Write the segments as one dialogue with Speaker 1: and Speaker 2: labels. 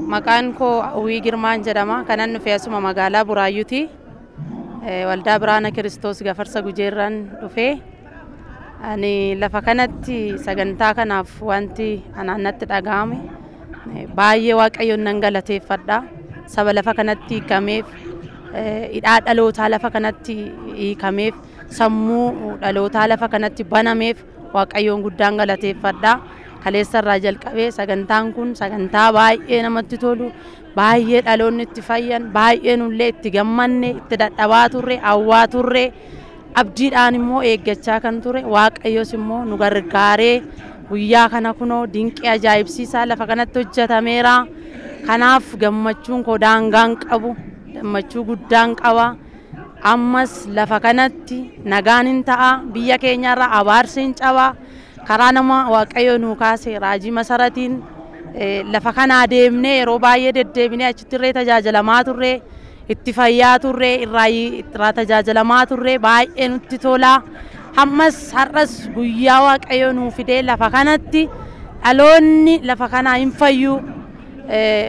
Speaker 1: Maqaan koo Hawwii Girmaan jedhama. Kanan dhufe asuma magaalaa Buraayyuuti. Waldaa Biraana Kiristoos Gafarsa Gujeerraan dhufe. Ani lafa kanatti sagantaa kanaaf wanti anaan natti dhaga'ame baay'ee Waaqayyoon nan galateeffadha. Saba lafa kanatti hiikameef, hidhaa dhalootaa lafa kanatti hiikameef, sammuu dhalootaa lafa kanatti banameef Waaqayyoon guddaan galateeffadha. Kaleessa irraa jalqabee sagantaan kun sagantaa baay'ee namatti tolu, baay'ee dhaloonni itti fayyan, baay'ee nullee itti gammanne, itti dadhabaa turre, hawwaa turre, abdiidhaan immoo eeggachaa kan ture. Waaqayyos immoo nu gargaaree guyyaa kana kunoo dinqii ajaa'ibsiisaa lafa kanatti hojjetameera. Kanaaf gammachuun koo daangaan qabu, gammachuu guddaan qaba. Ammas lafa kanatti nagaan hin ta'a, biyya keenyarra abaarsi hin caba. Karaa nama Waaqayyo nuu kaase raajii Masaratiin lafa kanaa deemnee yeroo baay'ee deddeebinee achitti illee tajaajilamaa turre, itti fayyaa turre, irraa tajaajilamaa turre, baay'ee nutti tola. Ammas har'as guyyaa Waaqayyo nuu fidee lafa kanatti dhaloonni lafa kanaa hin fayyu,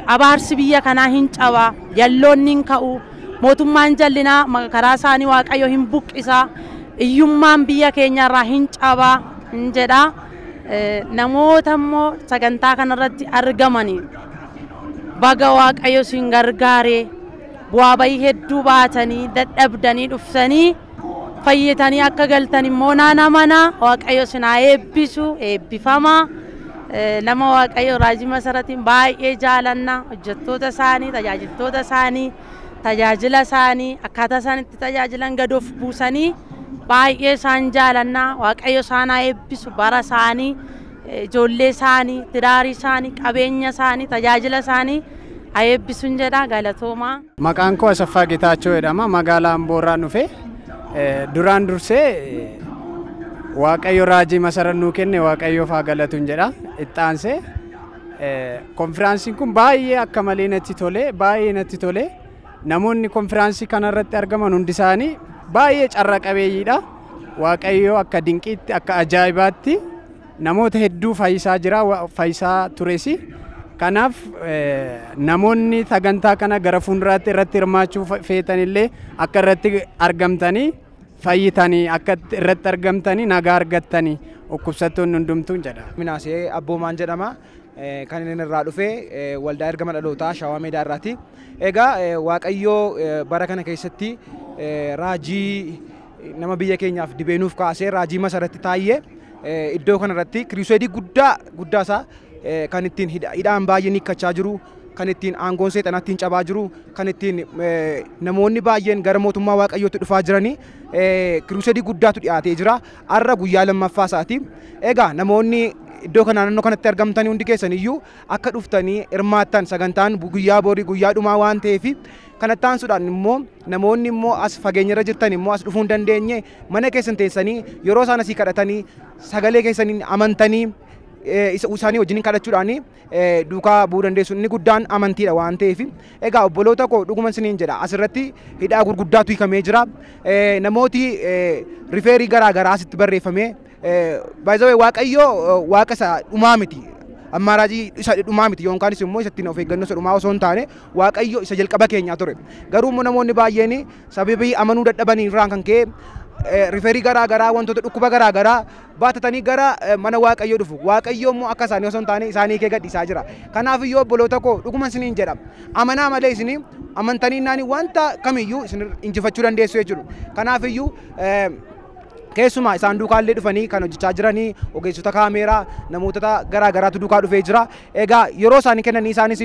Speaker 1: abaarsi biyya kanaa hin caba, jalloonni hin ka'u, mootummaan jallinaa karaa isaanii Waaqayyo hin buqqisa, hiyyummaan biyya keenyarraa hin caba hin jedha. Namoota immoo sagantaa kanarratti argamanii baga Waaqayyo isin gargaaree bu'aa bayii hedduu baatanii dadhabdanii dhuftanii fayyitanii akka galtan immoo naan amana. Waaqayyo isin haa eebbisu, eebbifama. Nama Waaqayyo raajii Masaratiin baay'ee jaalanna. Hojjettoota isaanii, tajaajiltoota isaanii, tajaajila isaanii, akkaataa isaan itti tajaajilan gad of buusanii baay'ee isaan jaalanna. Waaqayyo isaan haa eebbisu, bara isaanii, ijoollee isaanii, tidaarii isaanii, qabeenya isaanii, tajaajila isaanii haa eebbisuun jedha. Galatoomaa.
Speaker 2: Maqaan koo Asaffaa Getaachoo jedhama. Magaalaa Amboorraa dhufe. Duraan dursee Waaqayyo raajii Masarat nuu kenne Waaqayyoof haa galatuun jedha. Itti konfiraansiin kun baay'ee akka malee natti tole, baay'ee natti tole. Namoonni konfiraansii kanarratti argaman hundi isaanii baay'ee carra qabeeyyiidha. Waaqayyo akka dinqiitti, akka ajaa'ibaatti namoota hedduu fayyisaa jira, fayyisaa tures. Kanaaf namoonni sagantaa kana gara fuulduraatti irratti hirmaachuu feetanillee akka irratti argamtanii fayyitanii, akka irratti argamtanii nagaa argattanii dhukkubsattoonni hundumtuun jedha.
Speaker 3: Minaasee Abboomaan jedhama. Kan inni irraa dhufe waldaa ergama dhalootaa Shawaa Meedaa irraati. Egaa Waaqayyoo bara kana keessatti raajii nama biyya keenyaaf dibeenuuf kaasee raajii Masaratti taa'ee iddoo kanarratti kiriisoodii guddaa guddaa isaa kan ittiin hidhaan baay'een hiikkachaa jiru, kan ittiin aangoon seexanaa ittiin cabaa jiru, kan ittiin namoonni baay'een gara mootummaa Waaqayyootti dhufaa jiranii kiriisoodii guddaatu dhiyaatee jira. Har'a guyyaa lammaffaa isaati. Egaa namoonni iddoo kana naannoo kanatti argamtanii hundi keessan iyyuu akka dhuftanii hirmaattan sagantaan guyyaa borii guyyaa dhumaa waan ta'eef kanatti aansuudhaan immoo namoonni immoo as fageenyarra jirtan immoo as dhufuu hin dandeenye mana keessan teessanii yeroo isaan asii kadhatanii sagalee keessaniin amantanii isaanii wajjin kadhachuudhaan duukaa bu'uu dandeessu. Inni guddaan amantiidha waan ta'eef. Egaa obboloota koo dhuguma isiniin jedha, asirratti hidhaa gurguddaatu hiikamee jira. Namooti rifeerii garaa garaa asitti barreeffamee baay'ee Waaqayyo waaqa isa dhumaa miti. Ammaaraajii isa dhumaa miti yookaanis immoo isa ittiin of eeggannoo isa dhumaa osoo hin taane Waaqayyo isa jalqaba keenyaa ture. Garuu immoo namoonni baay'een sababii amanuu dadhabanii irraan kan ka'e rifeerii garaa garaa wantoota dhukkuba garaa garaa baatatanii gara mana Waaqayyoo dhufu. Waaqayyo immoo akka isaanii osoo hin taane isaanii kee gadhiisaa jira. Kanaaf iyyuu obboloota koo dhuguma isiniin jedha. Amanaa malee isin amantanii naani wanta kamiyyuu isin injifachuu dandeessu jechuudha. Kanaaf iyyuu keessumaa isaan duukaallee dhufanii kan hojjechaa jiranii ogeessota kaameeraa namoota garaa garaatu duukaa dhufee jira. Egaa yeroo isaanii kennanii isaanis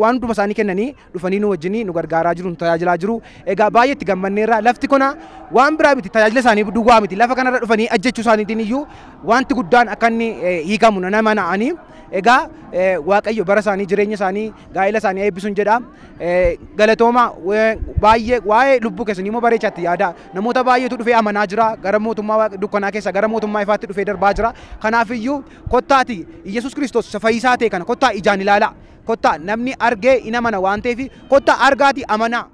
Speaker 3: waan hunduma isaanii kennanii dhufanii nu wajjin nu gargaaraa jiru, nu tajaajilaa jiru. Egaa baay'ee itti gammanneerra. Lafti kuna waan biraa miti, tajaajila isaanii duwwaa miti. Lafa kanarra dhufanii ajjechuu isaaniitiin iyyuu wanti guddaan akka inni hiikamu nama na'anii. Egaa Waaqayyo bara isaanii, jireenya isaanii, gaa'ela isaanii eebbisuun jedha. Galatooma baay'ee waa'ee lubbuu keessanii immoo bareechaatti yaada. Namoota baay'eetu dhufee amanaa jira. Gara mootummaa dukkanaa keessa gara mootummaa ifaatti dhufee darbaa jira. Kanaaf iyyuu kottaati Iyyasuus Kiristoos isa fayyisaa ta'e kana kottaa ijaan ilaalaa. Kottaa namni argee in amana waan ta'eef kottaa argaati amanaa.